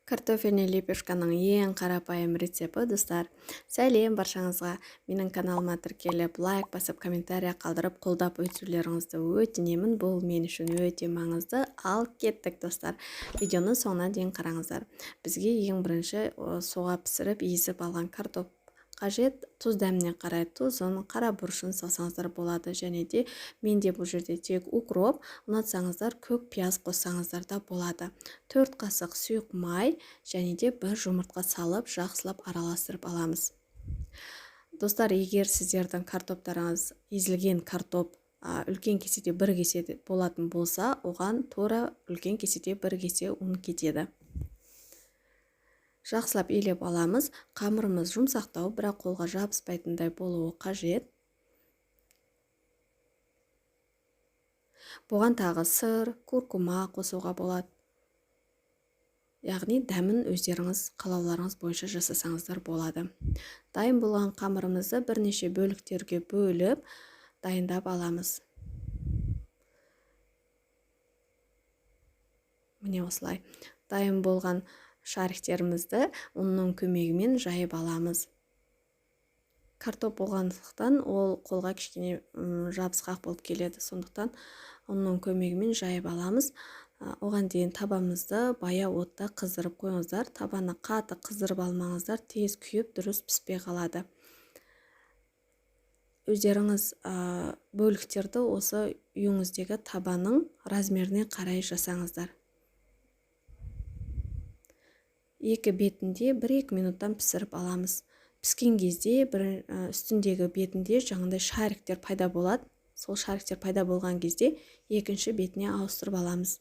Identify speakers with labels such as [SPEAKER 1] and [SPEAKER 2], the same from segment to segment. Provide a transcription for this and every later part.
[SPEAKER 1] Картофельный лепешканың ең қарапайым рецепті, достар. Сәлем баршаңызға! Менің каналыма тіркеліп, лайк басып, комментария қалдырып, қолдап өтулеріңізді өтінемін. Бұл мен үшін өте маңызды. Ал кеттік, достар. Видеоны соңына дейін қараңыздар. Бізге ең бірінші суға пісіріп, езіп алған картоп қажет. Тұз, дәміне қарай тұзын, қара бұрышын салсаңыздар болады. Және де менде бұл жерде тек укроп, ұнатсаңыздар, көк пияз қоссаңыздар да болады. 4 қасық сұйық май және де бір жұмыртқа салып, жақсылап араластырып аламыз. Достар, егер сіздердің картоптарыңыз, езілген картоп үлкен кеседе бір кесе болатын болса, оған тура үлкен кеседе бір кесе ұн кетеді. Жақсылап илеп аламыз. Қамырымыз жұмсақтау, бірақ қолға жабыспайтындай болуы қажет. Бұған тағы сыр, куркума қосуға болады. Яғни дәмін өздеріңіз қалауларыңыз бойынша жасасаңыздар болады. Дайын болған қамырымызды бірнеше бөліктерге бөліп дайындап аламыз. Міне, осылай дайын болған шариктерімізді ұнның көмегімен жайып аламыз. Картоп болғандықтан, ол қолға кішкене жабысқақ болып келеді, сондықтан ұнның көмегімен жайып аламыз. Оған дейін табамызды баяу отта қыздырып қойыңыздар. Табаны қатты қыздырып алмаңыздар, тез күйіп, дұрыс піспей қалады. Өздеріңіз бөліктерді осы үйіңіздегі табаның размеріне қарай жасаңыздар. Екі бетінде 1-2 минуттан пісіріп аламыз. Піскен кезде бір үстіндегі бетінде жаңағыдай шариктер пайда болады. Сол шариктер пайда болған кезде екінші бетіне ауыстырып аламыз.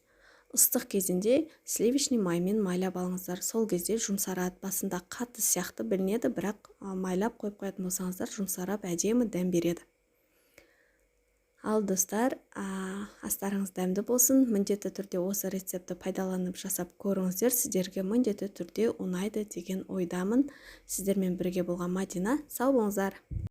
[SPEAKER 1] Ыстық кезінде сливочный маймен майлап алыңыздар. Сол кезде жұмсарады. Басында қатты сияқты білінеді, бірақ майлап қойып қоятын болсаңыздар, жұмсарап, әдемі дәм береді. Ал, достар, астарыңыз дәмді болсын. Міндетті түрде осы рецептті пайдаланып жасап көріңіздер. Сіздерге міндетті түрде ұнайды деген ойдамын. Сіздермен бірге болған Мадина. Сау болыңыздар.